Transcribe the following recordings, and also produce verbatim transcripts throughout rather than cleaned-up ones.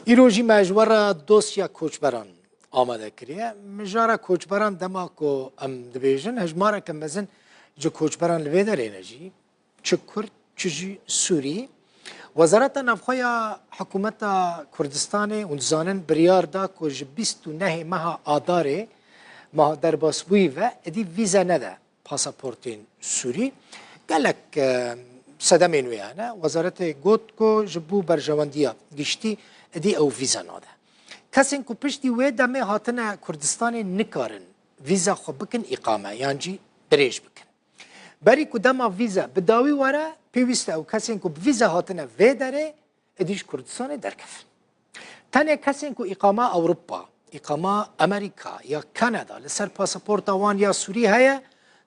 Îro jî me ji we re dosya koçberan amade kiriye. Mijara koçberan dema ku em dibêjin, hejmareke mezin ji koçberan li vê derê ne jî, çi Kurd, çi jî Sûrî. Wezareta Navxwe ya Hikûmeta Kurdistanê, hûn dizanin, biryar da ku ji bîst û nehê meha Adarê, meha derbasbûyî ve, êdî vîze nede pasaportên Sûrî. Gelek, e, sedemên wê hene. Wezaretê got ku ji bo berjewendiya giştî êdî ew vîze nade. Kesên ku piştî wê demê hatine Kurdistanê nikarin vîza xwe bikin îqame yan jî dirêj bikin. Berî ku dema vîze bi dawî were, pêwîst e ew kesên ku bi vîze hatine vê derê, êdî ji Kurdistanê derkevin. Tenê kesên ku îqama Ewropa, îqama Amerîka ya Kanada li ser pasaporta wan ya Sûrî heye,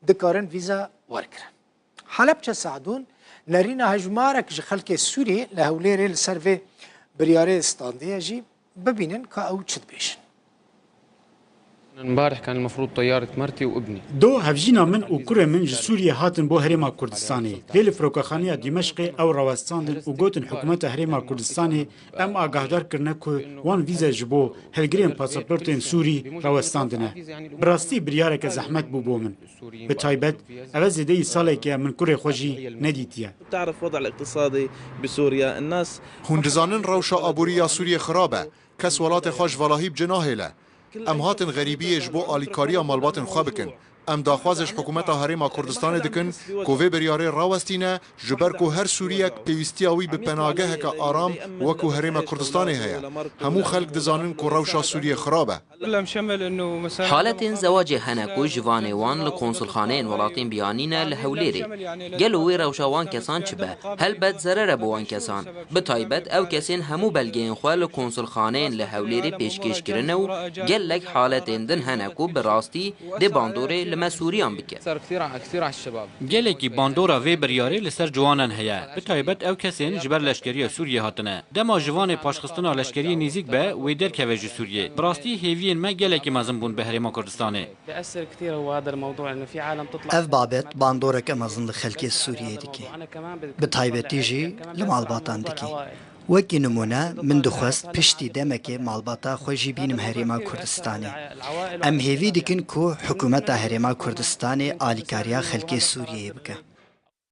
dikarin vîza wergirin. Helepçe Sadûn, nerîna hejmarek ji xelkê Sûrî li Hewlêrê li ser vê biryarê standiye jî bibînin ka ew çi dibêjin. امبارح كان المفروض طيارة مرتي وابني. Do hevjîna min û kurê min ji Sûriyê hatin bo Herêma Kurdistanê. Lê li firokaxaneya Dîmeşqê ew rawestandin û gotin hikûmeta Herêma Kurdistanê em agahdar kirine ku wan vîze ji bo hilgirên pasaportên Sûrî rawestandine. Bi rastî biryareke zehmet bû bo min. Bi taybet, ev e zêdeyî salekê ye min kurê xwe jî nedîtiye. بتعرف وضع الاقتصادي بسوريا، الناس Hûn dizanin rewşa aborî ya Sûriyê xirab e. Kes welatê xwe ji valahî bi cih nahêle. Em hatin xerîbiyê ji bo alîkariya malbatên xwe bikin. Em daxwazê ji hikûmeta Herêma Kurdistanê dikin ku vê biryarê rawestîne, ji ber ku her Sûriyek pêwîstiya wî bi penageheke aram wekû Herêma Kurdistanê heye. Hemû xelk dizanin ku rewşa Sûriyê xirab e. Haletên zewacê hene ku jivanê wan li konsulxaneyên welatên biyanî ne li Hewlêrê. Gelo wê rewşa wan kesan çi be? Helbet zerer e bo wan kesan. Bi taybet ew kesên hemû belgeyên xwe li konsulxaneyên li Hewlêrê pêşkêş kirine û gelek haletên din hene ku bi rastî dê bandorê li me Sûriyan bike. Gelekî bandora vê biryarê li ser ciwanan heye. Bi taybet ew kesên ji ber leşkeriya Sûriyê hatine. Dema jivanê paşxistina leşkeriyê nêzîk be, wê derkeve ji Sûriyê. Bi rastî hêviyên me gelekî mezin bûn bi Herêma Kurdistanê. بيأثر كثير هو هذا الموضوع، إنه في عالم تطلع Ev babet bandoreke mezin li xelkê Sûriyê dike. Bi taybetî jî li malbatan dike. Wekî nimûne, min dixwest piştî demekê malbata xwe jî bînim Herêma Kurdistanê. Em hêvî dikin ku hikûmeta Herêma Kurdistanê alîkariya xelkê Sûriyeyê bike.